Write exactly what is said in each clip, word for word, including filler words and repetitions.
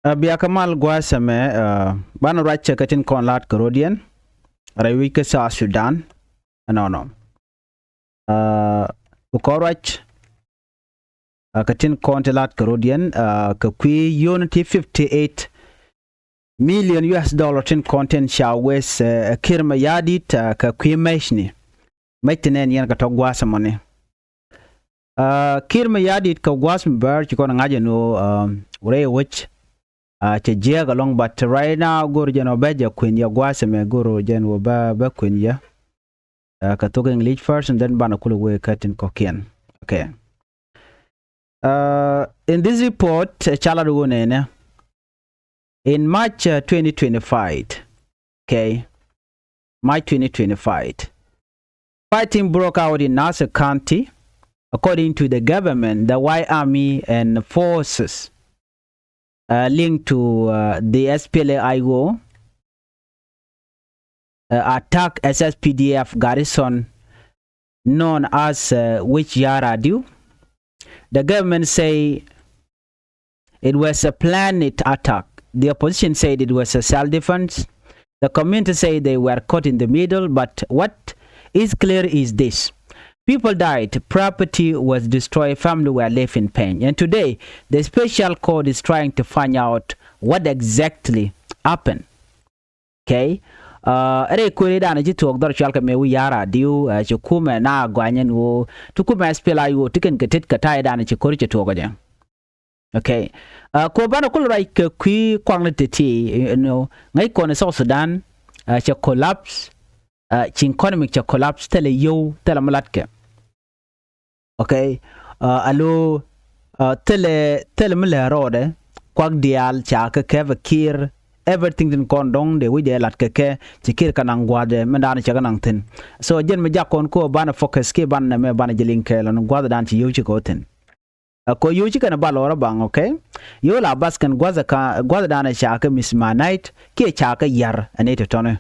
Ɛ, bia kɛ mal gua̱a̱th ɛmɛ, ɛ, banɛ ruac cɛ kɛ tin kɔn la̱t kɛ rɔ̱diɛn rɛy wi̱c kä South Sudan. Ɛnɔnɔ. Ɛ, bi kɔn ruac, ɛ, kɛ tin kɔn ti la̱t kɛ rɔ̱diɛn, ɛ, kɛ kui̱ yio̱o̱ni ti fifty eight million U S dollar tin kɔn tin ca wes, ɛ, Kiir Mayardit, ɛ, kɛ kui̱ mecni. Mec ti nɛn yɛn kɛ tɔ̱ gua̱a̱th ɛmɔni. Ɛ, Kiir Mayardit kɛ gua̱a̱th mi bäär ci kɔn ŋa̱c ɛn ɣöö, ɛ, rɛy wec, ɛ, cɛ jiääk ɛlɔ̱ŋ, but right now go̱o̱r jɛn ɣöö bä jɛ kuën yɛ gua̱a̱th ɛmɛ, go̱o̱r jɛn ɣöö bä, bä kuën yɛ. Ɛ, kɛ thok English first and then banɛ kulɛ wee kä tin kɔ̱kiɛn. Okay. Ɛ, in this report, ɛ, ca lat ɣöö nɛnɛ, in March, ɛ, twenty twenty-five, okay, March twenty twenty-five, fighting broke out in Nasir County, according to the government, the White Army and forces, uh, linked to, uh, the S P L A I O, uh, attack S S P D F garrison known as, uh, Wech Yar Adiu. The government say it was a planned attack. The opposition said it was a self-defense. The community say they were caught in the middle, but what is clear is this. People died, property was destroyed, family were left in pain. And today, the special court is trying to find out what exactly happened. Okay. Ɛ rɛy kuëëri danɛ ci tuɔɔk dhɔr cual kɛ mëë wi̱i̱ ya̱r adiu, ɛ, ci kumɛ na gɔany ɛn ɣöö ti kumɛ S P L A I O ti kɛn kɛ tet kɛ ta̱yɛ danɛ ci ko̱ri ci tuɔɔk ɛ jɛ. Okay. Ɛ, kɛ ɣöö banɛ kulɛ ruac kɛ kui̱ kuakni ti̱ti̱, you know, ŋäc kɔn ɛ South Sudan, ɛ, cɛ collapse, ɛ, ci economy cɛ collapse, thilɛ yio̱w, thilɛ mi latkɛ. Okay. Ɛ, alo, ɛ, thilɛ, thilɛ mi lɛ rɔɔdɛ, kuak diaal ca kɛ kɛpɛ Kiir, everything tin kɔn dɔ̱ŋ dee wi̱cdɛ lat kɛ kɛ, ci Kiir kɛ naŋ gua̱a̱thdɛ min daanɛ cɛ kɛ naŋ thi̱n. So jɛn mi jak kɔn kɛ ɣöö banɛ focus kiɛ banɛ nɛmɛ banɛ jɛ liŋ kɛɛl ɔn gua̱a̱thdan ci yio̱w ci kɛ ɣöö thi̱n. Ɛ, kɛ ɣöö yio̱w ci kɛn ɛ ba lɔɔr ɛ baŋ, okay? Yio̱w la bath kɛn gua̱a̱th ɛ ka, gua̱a̱thdan ɛ ca kɛ mismanage kiɛ ca kɛ yar ɛ nɛy tɔ̱tɔ̱ni.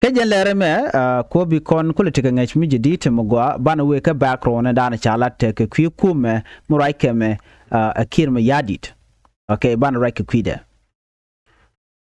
Kä jɛn lɛr ɛmɛ, ɛ, kɛ ɣöö bi kɔn kulɛ tekɛ ŋäc mi jɛ di̱t mi gɔaa, banɛ wëë kä background ɛ danɛ ca lat tekɛ kui̱ kumɛ mi ruac kɛmɛ, ɛ, ɛ Kiir Mayardit. Okay, banɛ ruac kɛ kui̱dɛ.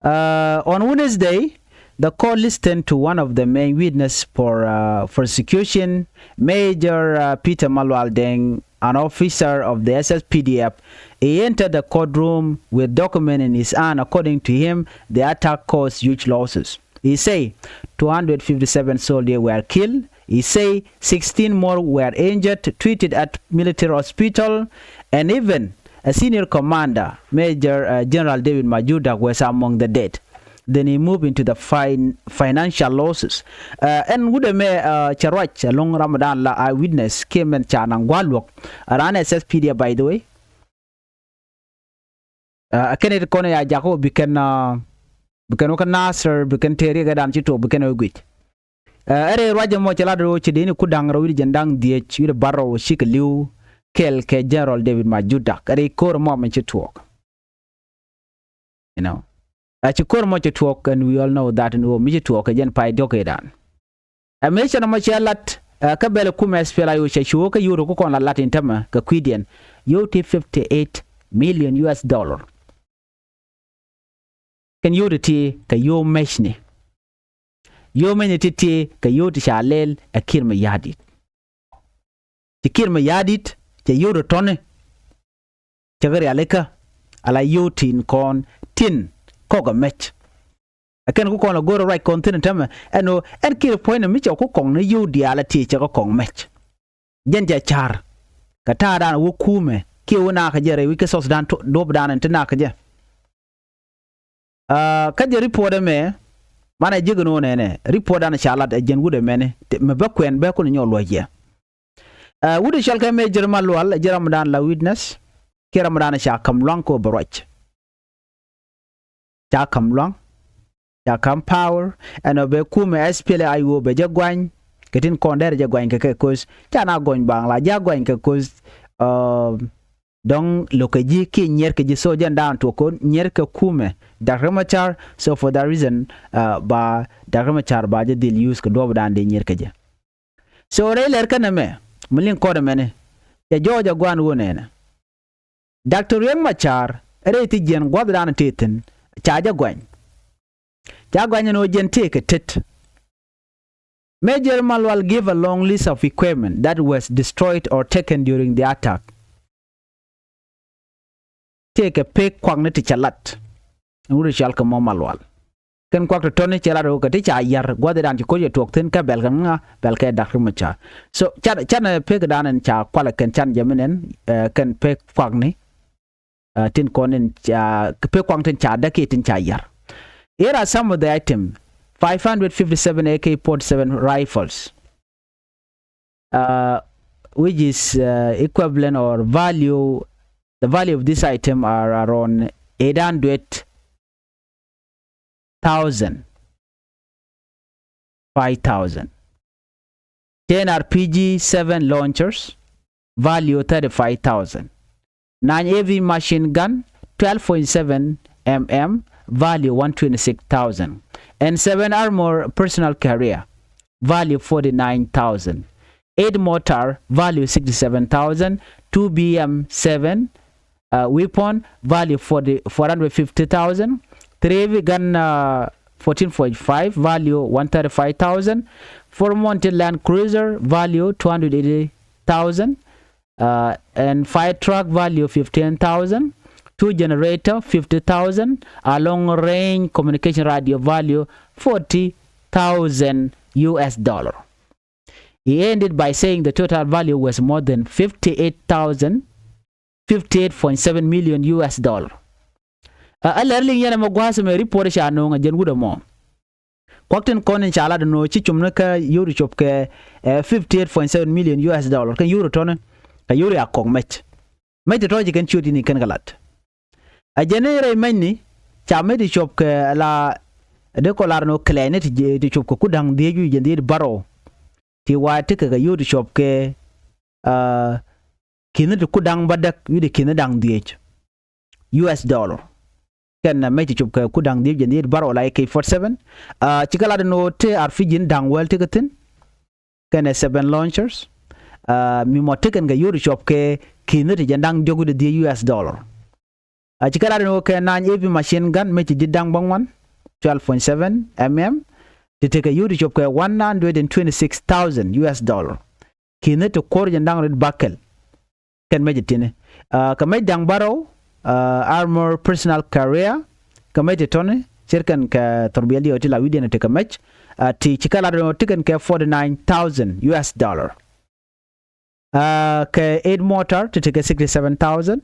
Uh, on Wednesday, the court listened to one of the main witness for, uh, prosecution, Major, uh, Peter Malual Deng, an officer of the S S P D F. He entered the courtroom with document in his hand. According to him, the attack caused huge losses. He say two hundred fifty-seven soldiers were killed. He say sixteen more were injured, treated at military hospital, and even a senior commander, Major, uh, General David Majur Dak, was among the dead. Then he moved into the fin-, financial losses. Uh, ɛn wut ɛmɛ, uh, cɛ ruac ɛlɔ̱ŋ ram dan la eyewitness kiɛ mɛn ca naŋ gua̱a̱th luɔ̱k. Ɛ raan S S P D F, by the way. Uh, ɛ kɛn it kɔn ya jakä bi kɛn, uh, bi kɛn wä kä Nasir, bi kɛn tëë riɛk ɛ dan ci tuɔɔk, bi kɛn wä guic. Ɛ, ɛ rɛy ruac ɛmɔ cɛ lat rɛw ci dee ni ku da̱ŋ rɛw wi̱cdɛ jiɛn da̱ŋ dhieec wi̱cdɛ bärɔw cikɛ li̱w kɛɛl kɛ General David Majur Dak. Ɛ rɛy ko̱r ɛmɔ min ci tuɔɔk. You know. Ɛ ci ko̱r ɛmɔ ci tuɔɔk, and we all know that in ɣöö mi ci tuɔɔk kɛ jɛn pay diɔ̱k ëëdan. Ɛ mëë cɛn ɛmɔ cɛ lat, ɛ, kä bɛl ɛ kumɛ S P L A I O cɛ cu wä kä yio̱w ti ku kɔn la lat in tämɛ kɛ kui̱diɛn. Yio̱w ti fifty eight million U S dollar. Kɛn yio̱w ti ti kɛ yio̱w mecni. Yio̱w mecni ti ti kɛ yio̱w ti ca lɛl ɛ Kiir Mayardit. Ti Kiir Mayardit cɛ yio̱w ti tɔ̱ni. Cɛ kɛ rialikä ala yio̱w tin kɔn tin kɔk ɛ mec. Ɛ kɛn ku kɔn la go̱o̱r ruac kɔn thi̱n tämɛ ɛn ɣöö ɛn Kiir puɔ̱nynɛ mi cɛ ku kɔŋ ni yio̱w diaal ɛ ti cɛ kɛ kɔŋ mec. Jɛn jɛ ca̱r kɛ ta̱a̱dan wä kumɛ kiɛ wä nakä jɛ rɛy wi̱c kä South Sudan duɔ̱pdan ɛn ti nakä jɛ. Kä jɛ report ɛmɛ manɛ ji̱ gɛ no̱o̱nɛ nɛ report dan ca lat ɛ jɛn wut ɛmɛni mɛ bä kuɛn bä kun nyɔk luɔ̱c yɛ. Wut ɛ cɔl kɛ Major Malual ɛ ji̱ ramdan la witness kiɛ ramdan ca ka̱m lua̱ŋ kɛ ɣöö bɛ ruac. Ca ka̱m lua̱ŋ, ca ka̱m power, ɛn ɔ bɛ kumɛ S P L A I O bɛ jɛ guany kɛ tin kɔn dɛr jɛ guany kɛ kɛ ko̱th ca na gɔny baŋ la jɛ guany kɛ ko̱th. Dɔ̱ŋ lo̱kɛ ji̱ kiɛ nyiɛrkɛ ji̱, so jɛn da̱a̱n tuɔk ko̱n nyiɛrkɛ kumɛ Dak Riek Machar. So for that reason, ba Dak Riek Machar ba jɛ dhil use kɛ duɔ̱ɔ̱p da̱a̱n dee nyiɛrkɛ jɛ. So rɛy lɛr kɛn ɛmɛ mi liŋ kɔn ɛmɛni Cɛ jɔɔc a guan ɣöö nɛnɛ Doctor Riek Machar rɛy ti jiɛn gua̱thdan ti thi̱n ca jɛ guany. Ca guany ɛn ɣöö jiɛn tëëkɛ tet. Major Malual give a long list of equipment that was destroyed or taken during the attack. Tëëkɛ pek kuakni ti cɛ lat. Ɛn wut cɔal kɛ mɔ Malual. Kɛn kuak tɔ̱tɔ̱ni cɛ lat ɣöö kɛ ti ca yar gua̱thdan ci koc ɛ tuɔɔk thi̱n kä bɛl kɛ ŋa, bɛl kɛ Doctor Riek Machar. So can, can pekdan ɛn ca kualɛ kɛn can jɛ min ɛn, eh, kɛn pek kuakni, eh, tin kɔn in ca, pek kuak tin ca däk kiɛ tin ca yar. Here are some of the item: five hundred fifty-seven A K forty-seven rifles, uh, which is, uh, equivalent or value, the value of this item are around eight hundred thousand, five thousand. Ten R P G seven launchers, value thirty-five thousand. Nine heavy machine gun, twelve point seven M M, value one twenty-six thousand. And seven armor personal carrier, value forty-nine thousand. Eight mortar, value sixty-seven thousand. Two B M seven, uh, weapon, value forty, four hundred fifty thousand. Three heavy gun, uh, fourteen point five, value one thirty-five thousand. Four mounted Land Cruiser, value two hundred eighty thousand. Uh, and fire truck, value fifteen thousand. Two generator, fifty thousand. A long range communication radio, value forty thousand U S dollar. He ended by saying the total value was more than fifty-eight thousand, fifty-eight point seven million U S dollar. Ɛ, ɛ lɛr liŋ yɛn ɛmɛ gua̱a̱th ɛmɛ report ca no̱o̱ŋ ɛ jɛn wut ɛmɔ. Kuak tin kɔn in ca lat ɛn ɣöö ci com ni kä yio̱w ti cop kɛ, eh, fifty-eight point seven million U S dollar kɛn yio̱w ti tɔ̱ni, kɛ yio̱w ti a kɔk mɛc. Mɛc ti tɔ̱ ci kɛn ciöt in kɛn kɛ lat. A jɛn in rɛy mɛcni ca mɛc ti cop kɛ la dee kɔ lar ɛn ɣöö kɛlɛɛcni ti, ti cop kɛ ku da̱ŋ dhieec wi̱c jɛn dhieec bärɔw. Ti wa̱a̱ tekɛ kɛ yio̱w ti cop kɛ, ah, ki̱ni ti ku da̱ŋ bädäk wi̱cdɛ ki̱ni da̱ŋ dhieec U S dollar. Kɛn, ah, mɛc ti cop kɛ ku da̱ŋ dhieec jɛn dhieec bärɔw la A K forty-seven. Ah, cikɛ lat ɛn ɣöö te R P G in da̱ŋ wäl tekɛ thi̱n. Kɛnɛ seven launchers. Ah, mi mɔ tekɛn kɛ yio̱w ti cop kɛ ki̱ni ti jɛn da̱ŋ diɔ̱k wi̱cdɛ dhieec U S dollar. A cikɛ lat ɛn ɣöö kɛ nine heavy machine gun mɛc ti ji̱ da̱ŋ bäŋuan, twelve point seven M M, ti tekɛ yio̱w ti cop kɛ one hundred and twenty-six thousand U S dollar. Ki̱ni ti kuɔr jɛn da̱ŋ rit bäkɛl. Kɛn mɛc ti tini. Ah, kɛ mɛc da̱ŋ bärɔw, ah, armor personal carrier, kɛ mɛc ti tɔ̱ni, ce̱tkɛn kɛ thurbiɛl diɔ̱k ti la wi̱cdiɛn ti kɛ mɛc, ah, ti cikɛ lat ɛn ɣöö tekɛn kɛ forty-nine thousand U S dollar. Ah, kɛ eight mortar ti tekɛ sixty-seven thousand.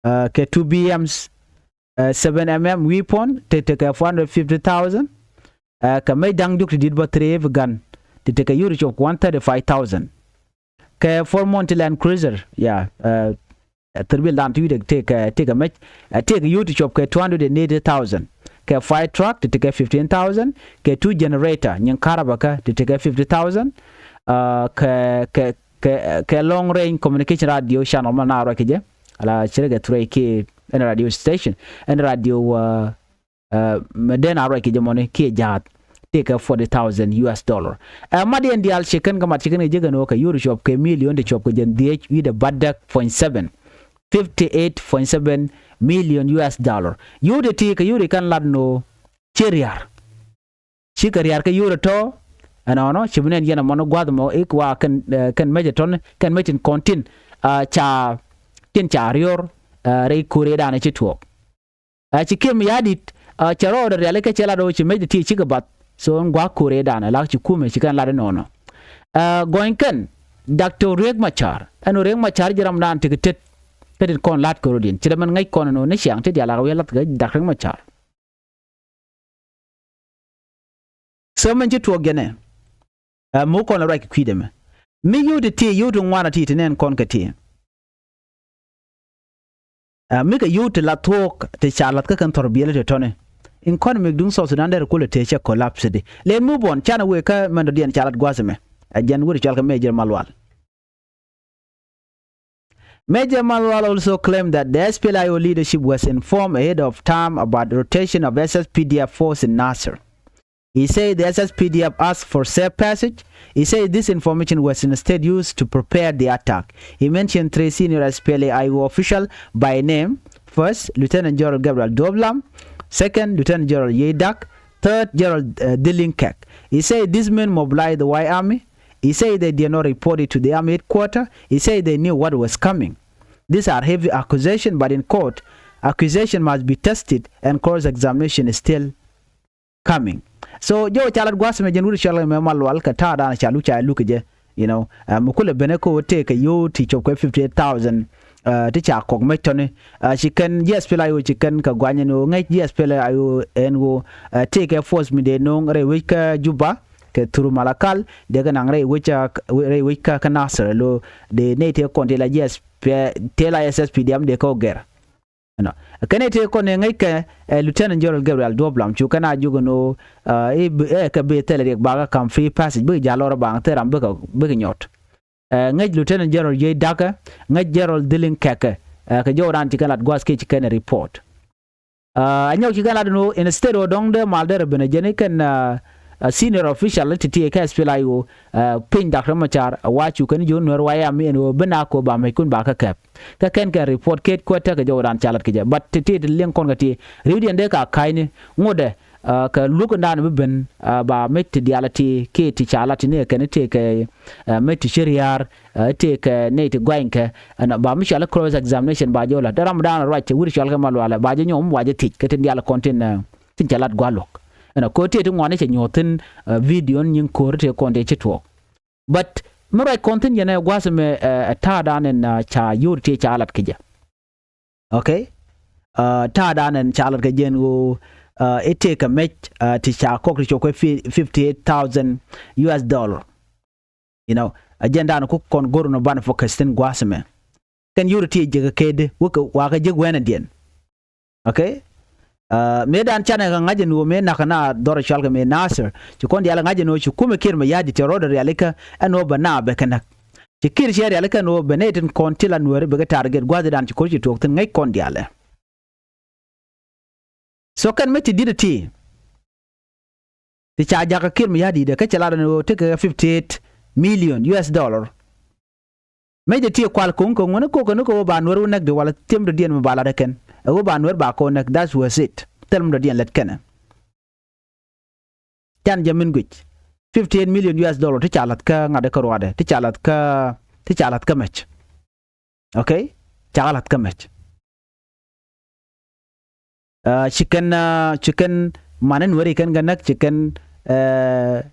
Ah, kɛ two B Ms, ah, seven M M weapon ti tekɛ four hundred fifty thousand. Ah, kɛ mɛc da̱ŋ diɔ̱k ti di̱t bä three heavy gun ti tekɛ yio̱w ti cop one thirty-five thousand. Kɛ four mounted Land Cruiser, ya, ah, thurbil dan ti wi̱cdɛ tekɛ, tekɛ mɛc, ah, tekɛ yio̱w ti cop kɛ two hundred and eighty thousand. Kɛ fire truck ti tekɛ fifteen thousand. Kɛ two generator nyin karabä kä ti tekɛ fifty thousand. Ah, kɛ, kɛ, kɛ, kɛ long range communication radio channel mɔ na ruac kɛ jɛ. Ala cirɛ kɛ three kiɛ ɛn radio station, ɛn radio, ah, ah, mɛ den a ruac kɛ jɛ mɔni kiɛ ja̱a̱th. Tekɛ forty thousand U S dollar. Ah, mat yɛn diaal ci kɛn kɛ mat ci kɛn kɛ jek ɛn ɣöö kɛ yio̱w ti cop kɛ million ti cop kɛ jɛn dhieec wi̱cdɛ bädäk point seven. Fifty-eight point seven million U S dollar. Yio̱w ti ti kɛ yio̱w ti kɛn lat ɛn ɣöö ciɛ ria̱r. Cikɛ ria̱r kɛ yio̱w ti tɔ̱. Ɛnɔnɔ ci bi nɛn yɛn ɛmɔni gua̱a̱th ɛmɔ i̱ wa kɛn, eh, kɛn mɛc ɛ tɔ̱ni, kɛn mɛc tin kɔn tin, ah, ca, tin ca riɔr, ah, rɛy ko̱r ëëdan ɛ ci tuɔɔk. Ah, ci kiɛm ya̱di̱t, ah, cɛ rɔɔdɛ rialikä cɛ lat ɣöö ci mec ti ti cikɛ bath. So ɛn gua̱a̱k ko̱r ëëdan ɛ la ci kumɛ ci kɛn lat ɛnɔnɔ. Ah, gɔny kɛn Doctor Riek Machar, ɛn ɣöö Riek Machar ji̱ ramdan tekɛ tet. Kä tin kɔn la̱t kɛ rɔ̱diɛn ci dee mɛn ŋäc kɔn ɛn ɣöö ni ciaŋ ti diaal a kɛ wi̱i̱ la̱th kɛ Doctor Riek Machar. So mɛn ci tuɔɔk jɛnɛ. Ɛ, mi wä kɔn lɛ ruac kɛ kui̱dɛ mɛ. Mi yio̱w ti ti, yio̱w ti ŋuan a ti ti nɛn kɔn kɛ ti. Ɛ, mi kɛ yio̱w ti la thuɔɔk ti ca la̱th kä kɛn thɔr biɛli ti tɔ̱ni. Economy duŋ South Sudan derɛ kulɛ tëë cɛ collapse di. Lɛn move on, canɛ wëë kä mɛn dɔ̱diɛn ca lat gua̱a̱th ɛmɛ. Ɛ jɛn wut cɔal kɛ Major Malual. Major Malual also claimed that the S P L A I O leadership was informed ahead of time about the rotation of S S P D F force in Nasir. He said the S S P D F asked for safe passage. He said this information was instead used to prepare the attack. He mentioned three senior S P L A I O officials by name. First, Lieutenant General Gabriel Duop Lam. Second, Lieutenant General Yei Dak. Third, General uh, Dilling Kek. He said these men mobilized the White Army. He said they did not report it to the army headquarters. He said they knew what was coming. These are heavy accusations, but in court, accusation must be tested and cross-examination is still coming. So jɛ wä ca lat gua̱a̱th mɛ jɛn wut cɔl kɛ mɛ Malual kɛ ta̱a̱ da̱a̱n ca luk ca luk kɛ jɛ. You know, mi kulɛ ben ɛ kä wä tëëkɛ yio̱w ti cop kɛ fifty eight thousand ti ca kɔk mec tɔ̱ni. Ci kɛn ji̱ S P L A I O ci kɛn kɛ guanyɛ ni ɣöö ŋäc ji̱ S P L A I O ɛn ɣöö tëëkɛ force mi dee no̱o̱ŋ rɛy wec kä Juba kɛ thur Malakal dee kɛ naŋ rɛy wec kä rɛy wec kä kä Nasir lo dee nɛy tëë kɔn ti la ji̱ S P tëë la S S P D F dee kɛ wä gɛr. Ɛnɔ kɛn ɛ tëë kɔn ɛ ŋäc kɛ ɛ Lieutenant General Gabriel Duop Lam cu kɛn a jiök ɛn ɣöö ɛ kɛ bi thilɛ riɛk bakä kam free passage bikɛ ja̱ lɔr baŋ thil ram bikɛ bikɛ nyɔt. Ɛ ŋäc Lieutenant General Yei Dakɛ, ŋäc General Dhiliŋ Kɛkɛ, ɛ kɛ jɔwdan ci kɛn lat gua̱th kiɛ ci kɛn ɛ report. Ɛ nyɔk ci kɛn lat ɛn ɣöö instead ɣöö dɔ̱ŋ dee mal derɛ ben ɛ jɛn i̱ kɛn ɛ senior official ti ti kɛ S P L A I O ɛ piny Doctor Machar ɛ wa cu kɛn jiök Nuɛr White Army ɛn ɣöö bi nak kɛ ɣöö ba mɛckun ba kä kɛp. Kä kɛn kɛn report ket kuɛ tekɛ jɔwdan ca lat kɛ jɛ. But ti ti ti liŋ kɔn kɛ ti riwdiɛn dee ka ka̱cni ŋotdɛ kɛ luɔ̱k in da̱a̱n bi ben ba mec ti diaal ti kiɛ ti ca lat ti ni kɛn tëëkɛ mec ti ci ria̱a̱r tëëkɛ nɛy ti gua̱nykɛ ɛn ba mi cɔal i̱ cross examination ba jɛ wä la̱t ram da̱a̱n ruac cɛ wi̱r cɔal kɛ Malualɛ ba jɛ nyɔm wa jɛ thiec kɛ tin diaal kɔn tin tin ca lat gua̱l luɔ̱k. Ɛn a ko̱r tëë ti ŋuani cɛ nyuɔ̱th thi̱n video ni nyin ko̱r tëë kɔn tëë ci tuɔɔk. But mi ruac kɔn thi̱n yɛn ɛ gua̱a̱th ɛmɛ ɛ ta̱a̱ da̱a̱n ɛn ca yio̱w tëë ca lat kɛ jɛ. Okay. Ta̱a̱ da̱a̱n ɛn ca lat kɛ jɛ ɛn ɣöö i̱ tëëkɛ mec ti ca kɔk ti cop kɛ fifty eight thousand U S dollar. You know, ɛ jɛn da̱a̱n ku kɔn go̱r nɔ banɛ focus thi̱n gua̱a̱th ɛmɛ. Kɛn yio̱w ti jiäk kɛ kɛ di wä kɛ wakä jiäk wɛnɛdiɛn. Okay. Mëë da̱a̱n canɛ kɛ ŋa̱c ɛn ɣöö mëë nakä na dhɔr cɔal kɛ mëë Nasir ci kɔn diaal ŋa̱c ɛn ɣöö ci kumɛ Kiir Mayardit cɛ rɔɔdɛ rialikä ɛn ɣöö bɛ na bɛ kɛ näk. Ci Kiir cɛ rialikä ɛn ɣöö bɛ nɛy tin kɔn ti la Nuääri bɛ kɛ target gua̱a̱th da̱a̱n ci ko̱r ci tuɔɔk thi̱n ŋäc kɔn diaalɛ. So kɛn mec ti di̱t ti ti ca jakä Kiir Mayardit kä cɛ lat ɛn ɣöö tekɛ fifty eight million U S dollar. Mec dee ti kual ko̱ŋ ko̱ŋ wä ni ko̱k kɛ ni kɛ ɣöö ba Nuɛr wä näk di wala thil mi dɔ̱diɛn mi ba lat ɛ kɛn ɛ ɣöö ba Nuɛr ba kɛ wä näk. That was it. Thil mi dɔ̱diɛn lät kɛnɛ. Can jɛ min guic fifty eight million U S dollar ti ca la̱th kä ŋa̱t kä ruaadɛ ti ca la̱th kä ti ca la̱th kä mɛc. Okay. Ca la̱th kä mɛc. Ci kɛn ci kɛn mani Nuääri kɛn kɛ näk ci kɛn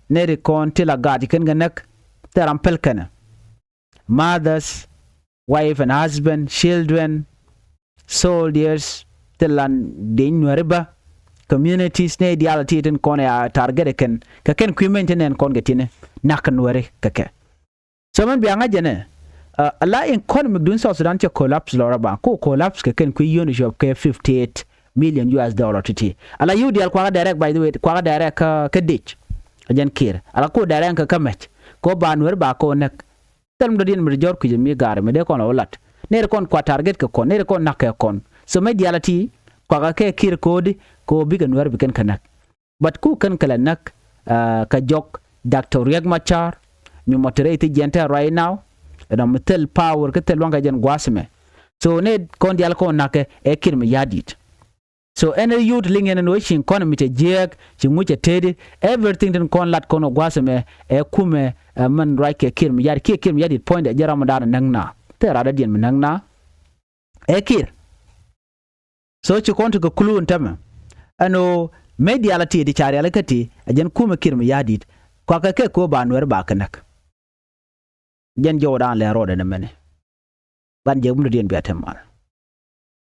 nɛy ti kɔn ti la gaat ci kɛn kɛ näk. Thil ram päl kɛnɛ. Mothers, wife and husband, children, soldiers, thil lan deny Nuääri bä. Communities nɛy diaal ti tin kɔn ya target kɛn kɛ kɛn kui̱ mɛn ti nɛn kɔn kɛ tini nak Nuääri kɛ kɛ. So mɛn bia ŋa̱c jɛ nɛ ala economic dun South Sudan cɛ collapse lɔrä ba ko collapse kɛ kɛn kui̱ yio̱n cɔp kɛ fifty eight million U S dollar titi. Ala yio̱w diaal kuakä direct, by the way, kuakä direct kä kä dic. A jɛn Kiir ala ko direct kä kä mɛc ko ba Nuääri ba ko näk. Thil mi dɔ̱diɛn mi ti jɔr kui̱c mi gaari mi dee kɔn la wä lat nɛy ti kɔn kua target kɛ kɔn nɛy ti kɔn nak kɛ kɔn. So mɛc diaal ti kuakä kɛ Kiir ko̱o̱di ko bikɛ Nuääri bi kɛn kä näk. But ku kɛn kɛ la näk kä jɔk Doctor Riek Machar. Mi mɔ ti rɛy thi jiɛn tɛ right now. Ɛn ɔ mi thil power kä thil luaŋ kɛ jɛn gua̱a̱th mɛ. So nɛy kɔn diaal kɔn na̱kɛ ɛ Kiir Mayardit. So ɛn ɛ yio̱w ti liŋ yɛn ɛn ɣöö ci economy cɛ jiääk ci ŋuc cɛ tëëdi. Everything tin kɔn lat kɔn ɔ gua̱a̱th ɛmɛ ɛ kumɛ ɛ mɛn ruac kɛ Kiir Mayardit kiɛ Kiir Mayardit puɔ̱nydɛ jɛ ram mi da̱a̱n ɛ näk na. Thil raadädiɛn mi näk na ɛ Kiir. So ci kɔn ti kɛ kulu ɛn tämɛ ɛn ɣöö mëë diaal a ti ti ca rialikä ti ɛ jɛn kumɛ Kiir Mayardit. Kuakɛ kɛ ko̱ ba Nuääri ba kɛ näk. Jɛn jɔwdan lɛ ruɔdɛ ni mɛni. Ban jɛ mi dɔ̱diɛn bia te mal.